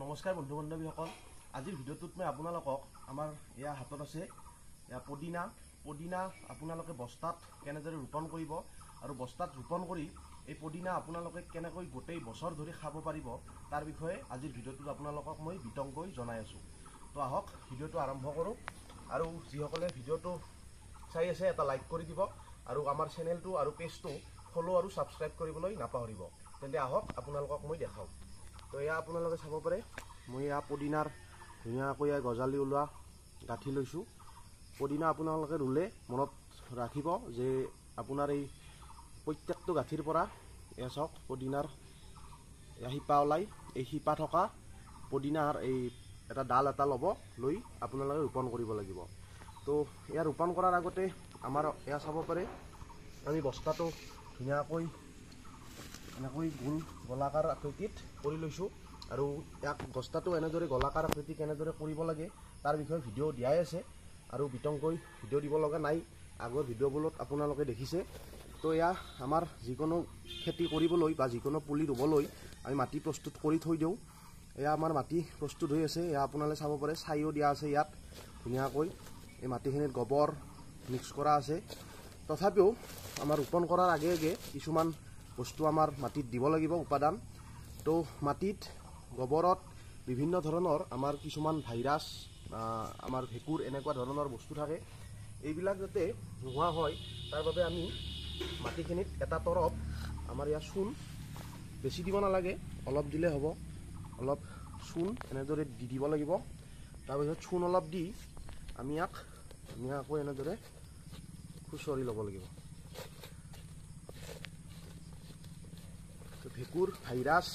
নমস্কাৰ বন্ধু বান্ধৱীসকল, আজিৰ ভিডিঅ'টোত মই আপোনালোকক আমাৰ এয়া হাতত আছে এয়া পদিনা আপোনালোকে বস্তাত কেনেদৰে ৰোপণ কৰিব আৰু বস্তাত ৰোপণ কৰি এই পদিনা আপোনালোকে কেনেকৈ গোটেই বছৰ ধৰি খাব পাৰিব তাৰ বিষয়ে আজিৰ ভিডিঅ'টোত আপোনালোকক মই বিতংকৈ জনাই আছোঁ। তো আহক ভিডিঅ'টো আৰম্ভ কৰোঁ। আৰু যিসকলে ভিডিঅ'টো চাই আছে এটা লাইক কৰি দিব আৰু আমাৰ চেনেলটো আৰু পেজটো ফ'ল' আৰু ছাবস্ক্ৰাইব কৰিবলৈ নাপাহৰিব। তেন্তে আহক আপোনালোকক মই দেখাওঁ। তো এয়া আপোনালোকে চাব পাৰে, মই এয়া পদিনাৰ ধুনীয়াকৈ গজালি ওলোৱা গাঁঠি লৈছোঁ। পদিনা আপোনালোকে ৰুলে মনত ৰাখিব যে আপোনাৰ এই প্ৰত্যেকটো গাঁঠিৰ পৰা এয়া চাওক পদিনাৰ এয়া শিপা ওলায়। এই শিপা থকা পদিনাৰ এই এটা ডাল এটা ল'ব, লৈ আপোনালোকে ৰোপণ কৰিব লাগিব। তো এয়া ৰোপণ কৰাৰ আগতে আমাৰ এয়া চাব পাৰে, আমি বস্তাটো ধুনীয়াকৈ এনেকৈ গোল গোলাকাৰ আকৃতিত কৰি লৈছোঁ। আৰু ইয়াক বস্তাটো এনেদৰে গোলাকাৰ আকৃতি কেনেদৰে কৰিব লাগে তাৰ বিষয়ে ভিডিঅ' দিয়াই আছে আৰু বিতংকৈ ভিডিঅ' দিব লগা নাই, আগৰ ভিডিঅ'বোৰত আপোনালোকে দেখিছে। তো এয়া আমাৰ যিকোনো খেতি কৰিবলৈ বা যিকোনো পুলি ৰুবলৈ আমি মাটি প্ৰস্তুত কৰি থৈ দিওঁ। এয়া আমাৰ মাটি প্ৰস্তুত হৈ আছে, এয়া আপোনালোকে চাব পাৰে, ছাইও দিয়া আছে ইয়াত ধুনীয়াকৈ। এই মাটিখিনিত গোবৰ মিক্স কৰা আছে। তথাপিও আমাৰ ৰোপণ কৰাৰ আগে আগে কিছুমান বস্তু আমাৰ মাটিত দিব লাগিব, উপাদান। তো মাটিত গোবৰত বিভিন্ন ধৰণৰ আমাৰ কিছুমান ভাইৰাছ, আমাৰ ভেঁকুৰ এনেকুৱা ধৰণৰ বস্তু থাকে। এইবিলাক যাতে নোহোৱা হয় তাৰ বাবে আমি মাটিখিনিত এটা তৰপ আমাৰ ইয়াৰ চূণ, বেছি দিব নালাগে, অলপ দিলে হ'ব। অলপ চূণ এনেদৰে দি দিব লাগিব। তাৰপিছত চূণ অলপ দি আমি ইয়াক ধুনীয়াকৈ এনেদৰে খুচৰি ল'ব লাগিব। ভেঁকুৰ, ভাইৰাছ,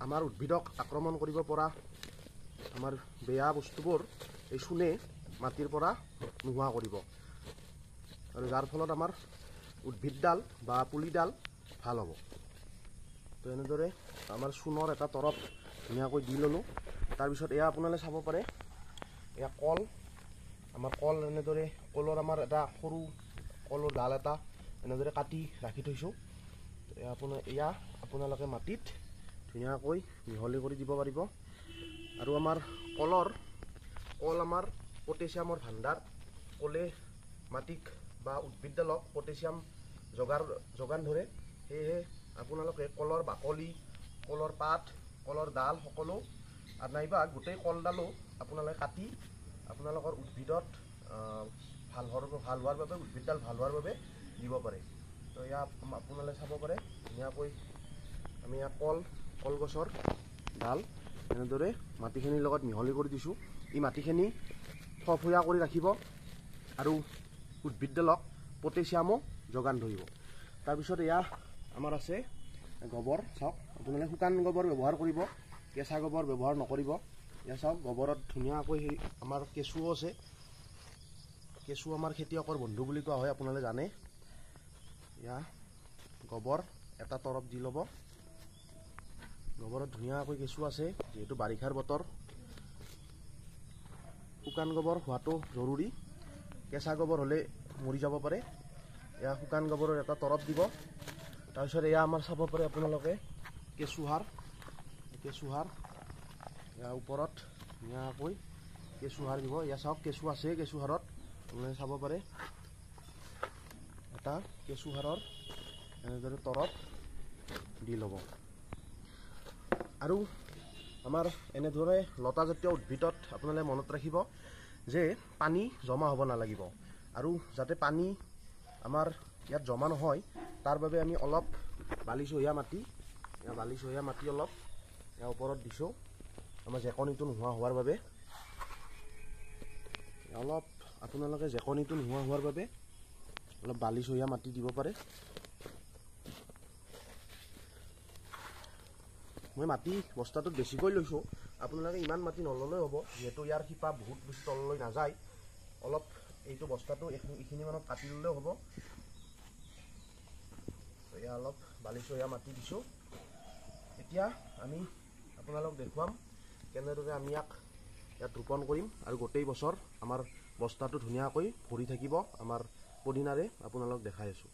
আমাৰ উদ্ভিদক আক্ৰমণ কৰিব পৰা আমাৰ বেয়া বস্তুবোৰ এই চূণে মাটিৰ পৰা নোহোৱা কৰিব আৰু যাৰ ফলত আমাৰ উদ্ভিদডাল বা পুলিডাল ভাল হ'ব। তো এনেদৰে আমাৰ চূণৰ এটা তৰপ ধুনীয়াকৈ দি ল'লোঁ। তাৰপিছত এয়া আপোনালোকে চাব পাৰে, এয়া কল, আমাৰ কল এনেদৰে কলৰ আমাৰ এটা সৰু কলৰ ডাল এটা এনেদৰে কাটি ৰাখি থৈছোঁ। এয়া আপোনালোকে মাটিত ধুনীয়াকৈ মিহলি কৰি দিব পাৰিব। আৰু আমাৰ কল আমাৰ পটেছিয়ামৰ ভাণ্ডাৰ। কলে মাটিক বা উদ্ভিদডালক পটেছিয়াম যোগান ধৰে। সেয়েহে আপোনালোকে কলৰ বাকলি, কলৰ পাত, কলৰ ডাল সকলো আৰু নাইবা গোটেই কলডালো আপোনালোকে কাটি আপোনালোকৰ উদ্ভিদত ভাল হোৱাৰ বাবে, উদ্ভিদডাল ভাল হোৱাৰ বাবে দিব পাৰে। তো এয়া আপোনালোকে চাব পাৰে ধুনীয়াকৈ আমি ইয়াক কলগছৰ ডাল এনেদৰে মাটিখিনিৰ লগত মিহলি কৰি দিছোঁ। এই মাটিখিনি ফৰফৰীয়া কৰি ৰাখিব আৰু উদ্ভিদডালক পটেছিয়ামো যোগান ধৰিব। তাৰপিছত এয়া আমাৰ আছে গোবৰ। চাওক আপোনালোকে শুকান গোবৰ ব্যৱহাৰ কৰিব, কেঁচা গোবৰ ব্যৱহাৰ নকৰিব। এয়া চাওক গোবৰত ধুনীয়াকৈ সেই আমাৰ কেঁচুও আছে। কেঁচু আমাৰ খেতিয়কৰ বন্ধু বুলি কোৱা হয়, আপোনালোকে জানে। এয়া গোবৰ এটা তৰপ দি ল'ব। গোবৰত ধুনীয়াকৈ কেঁচু আছে, যিহেতু বাৰিষাৰ বতৰ, শুকান গোবৰ হোৱাটো জৰুৰী। কেঁচা গোবৰ হ'লে মৰি যাব পাৰে। এয়া শুকান গোবৰৰ এটা তৰপ দিব। তাৰপিছত এয়া আমাৰ চাব পাৰে আপোনালোকে কেঁচুসাৰ, ইয়াৰ ওপৰত ধুনীয়াকৈ কেঁচুসাৰ দিব। এয়া চাওক কেঁচু আছে কেঁচুসাৰত, আপোনালোকে চাব পাৰে। এটা কেঁচুসাৰৰ এনেদৰে তৰপ দি ল'ব। আৰু আমাৰ এনেদৰে লতাজাতীয় উদ্ভিদত আপোনালোকে মনত ৰাখিব যে পানী জমা হ'ব নালাগিব। আৰু যাতে পানী আমাৰ ইয়াত জমা নহয় তাৰ বাবে আমি অলপ বালিচহীয়া মাটি, অলপ ইয়াৰ ওপৰত দিছোঁ, আমাৰ জেকনিটো নোহোৱা হোৱাৰ বাবে। অলপ আপোনালোকে জেকনিটো নোহোৱা হোৱাৰ বাবে অলপ বালিচহীয়া মাটি দিব পাৰে। মই মাটি বস্তাটোত বেছিকৈ লৈছোঁ, আপোনালোকে ইমান মাটি নল'লেও হ'ব, যিহেতু ইয়াৰ শিপা বহুত বেছি তললৈ নাযায়। অলপ এইটো বস্তাটো এইখিনি মানত কাটি ল'লেও হ'ব। এয়া অলপ বালিচহীয়া মাটি দিছোঁ। এতিয়া আমি আপোনালোক দেখুৱাম কেনেদৰে আমি ইয়াত ৰোপণ কৰিম আৰু গোটেই বছৰ আমাৰ বস্তাটো ধুনীয়াকৈ ভৰি থাকিব আমাৰ পদিনাৰে। আপোনালোক দেখাই আছোঁ।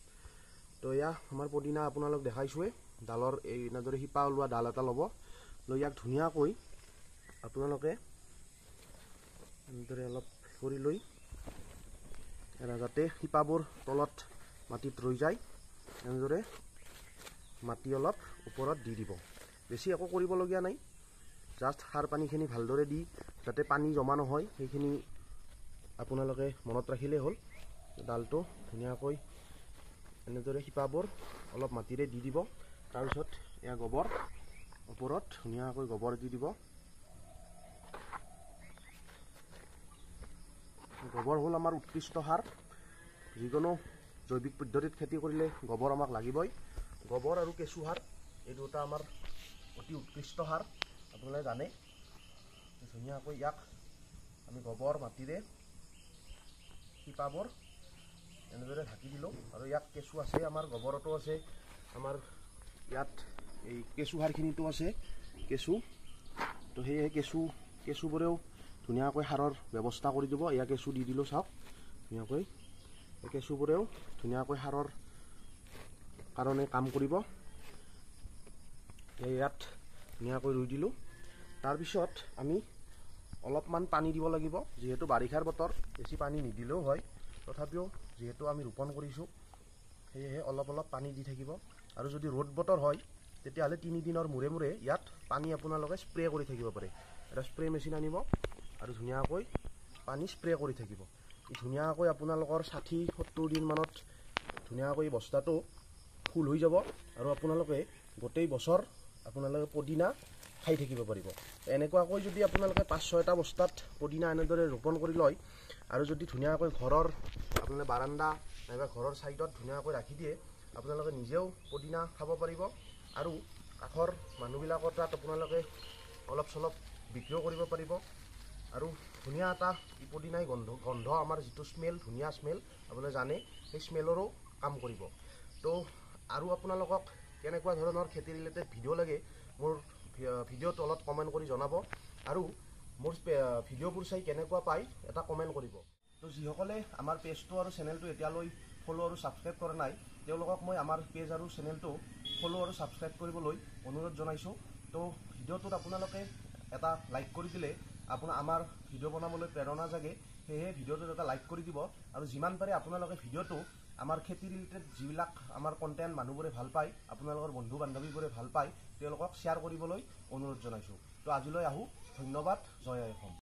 তো এয়া আমাৰ পদিনা আপোনালোক দেখাইছোঁৱেই। ডালৰ এই এনেদৰে শিপা ওলোৱা ডাল এটা ল'ব, লৈ ইয়াক ধুনীয়াকৈ আপোনালোকে এনেদৰে অলপ কৰি লৈ যাতে শিপাবোৰ তলত মাটিত ৰৈ যায়, এনেদৰে মাটি অলপ ওপৰত দি দিব। বেছি একো কৰিবলগীয়া নাই, জাষ্ট সাৰ পানীখিনি ভালদৰে দি যাতে পানী জমা নহয় সেইখিনি আপোনালোকে মনত ৰাখিলেই হ'ল। ডালটো ধুনীয়াকৈ এনেদৰে শিপাবোৰ অলপ মাটিৰে দি দিব। তাৰপিছত এয়া গোবৰ, ওপৰত ধুনীয়াকৈ গোবৰ দি দিব। গোবৰ হ'ল আমাৰ উৎকৃষ্ট সাৰ। যিকোনো জৈৱিক পদ্ধতিত খেতি কৰিলে গোবৰ আমাক লাগিবই। গোবৰ আৰু কেঁচু সাৰ এই দুটা আমাৰ অতি উৎকৃষ্ট সাৰ, আপোনালোকে জানে। ধুনীয়াকৈ ইয়াক আমি গোবৰ মাটিৰে শিপাবোৰ এনেদৰে ঢাকি দিলোঁ। আৰু ইয়াত কেঁচু আছে, আমাৰ গোবৰতো আছে, আমাৰ ইয়াত এই কেঁচু সাৰখিনিতো আছে কেঁচু। তো সেয়েহে কেঁচুবোৰেও ধুনীয়াকৈ সাৰৰ ব্যৱস্থা কৰি দিব। এয়া কেঁচু দি দিলোঁ, চাওক ধুনীয়াকৈ এই কেঁচুবোৰেও ধুনীয়াকৈ সাৰৰ কাৰণে কাম কৰিব। ইয়াত ধুনীয়াকৈ ৰুই দিলোঁ। তাৰপিছত আমি অলপমান পানী দিব লাগিব, যিহেতু বাৰিষাৰ বতৰ, বেছি পানী নিদিলেও হয়, তথাপিও যিহেতু আমি ৰোপণ কৰিছোঁ সেয়েহে অলপ অলপ পানী দি থাকিব। আৰু যদি ৰ'দ বতৰ হয় তেতিয়াহ'লে 3 দিনৰ মূৰে মূৰে ইয়াত পানী আপোনালোকে স্প্ৰে কৰি থাকিব পাৰে। এটা স্প্ৰে মেচিন আনিব আৰু ধুনীয়াকৈ পানী স্প্ৰে কৰি থাকিব। ধুনীয়াকৈ আপোনালোকৰ 60-70 দিনমানত ধুনীয়াকৈ বস্তাটো ফুল হৈ যাব আৰু আপোনালোকে গোটেই বছৰ আপোনালোকে পদিনা খাই থাকিব পাৰিব। এনেকুৱাকৈ যদি আপোনালোকে 5-6টা বস্তাত পদিনা এনেদৰে ৰোপণ কৰি লয় আৰু যদি ধুনীয়াকৈ ঘৰৰ আপোনালোকে বাৰাণ্ডা নাইবা ঘৰৰ ছাইডত ধুনীয়াকৈ ৰাখি দিয়ে, আপোনালোকে নিজেও পদিনা খাব পাৰিব আৰু কাষৰ মানুহবিলাকৰ তাত আপোনালোকে অলপ চলপ বিক্ৰীও কৰিব পাৰিব। আৰু ধুনীয়া এটা পদিনাই গন্ধ আমাৰ যিটো স্মেল, ধুনীয়া স্মেল আপোনালোকে জানে, সেই স্মেলৰো কাম কৰিব। তো আৰু আপোনালোকক কেনেকুৱা ধৰণৰ খেতি ৰিলেটেড ভিডিঅ' লাগে মোৰ ভিডিঅ' তলত কমেণ্ট কৰি জনাব আৰু মোৰ ভিডিঅ'বোৰ চাই কেনেকুৱা পায় এটা কমেণ্ট কৰিব। তো যিসকলে আমাৰ পেজটো আৰু চেনেলটো এতিয়ালৈ ফ'ল' আৰু ছাবস্ক্ৰাইব কৰা নাই, তেওঁলোকক মই আমাৰ পেজ আৰু চেনেলটো ফ'ল' আৰু ছাবস্ক্ৰাইব কৰিবলৈ অনুৰোধ জনাইছোঁ। তো ভিডিঅ'টোত আপোনালোকে এটা লাইক কৰি দিলে আপোনাৰ আমাৰ ভিডিঅ' বনাবলৈ প্ৰেৰণা জাগে। সেয়েহে ভিডিঅ'টোত এটা লাইক কৰি দিব আৰু যিমান পাৰে আপোনালোকে ভিডিঅ'টো আমাৰ খেতি ৰিলেটেড যিবিলাক আমাৰ কণ্টেণ্ট মানুহবোৰে ভাল পায়, আপোনালোকৰ বন্ধু বান্ধৱীবোৰে ভাল পায়, তেওঁলোকক শ্বেয়াৰ কৰিবলৈ অনুৰোধ জনাইছোঁ। তো আজিলৈ আহোঁ, ধন্যবাদ, জয় আই অসম।